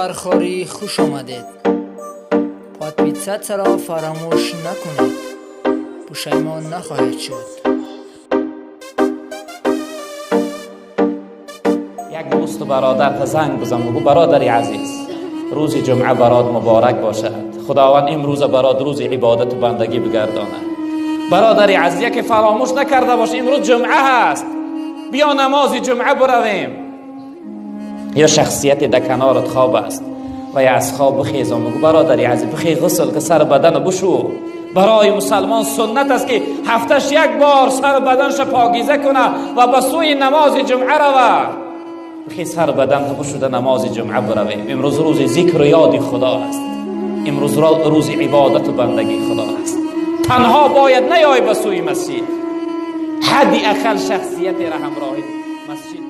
Фархорӣ хуш омадед. Подписаться ро фаромӯш накунед, пушаймон нахоҳед шуд. Як дӯсту бародарта занг бизан, бугӯ: «Бародари азиз, рӯзи ҷумъа барот муборак бошад. Худованд имрӯза барот рӯзи ибодату бандагӣ бигардонад. Бародари азиз, яке фаромӯш накарда бош, имрӯз ҷумъа ҳаст, биё намози ҷумъа биравем». Ё шахсияте дар канорат хоб аст ва я аз хоб бихезон, бугӯ: «Бародари азиз, бихез, ғусл ки, сар бадану бишӯ. Барои мусалмон суннат аст, ки ҳафташ як бор сар баданша покиза кунад ва ба сӯи намози ҷумъа равад. Бихез, сар баданро бишӯда, намози ҷумъа биравем. Имрӯз рӯзи зикру ёди Худо аст, имрӯз рӯзи ибодату бандагии Худо аст». Танҳо бояд наёй ба сӯи масҷид, ҳадди ақал шахсиятеро ҳамроҳи масҷид.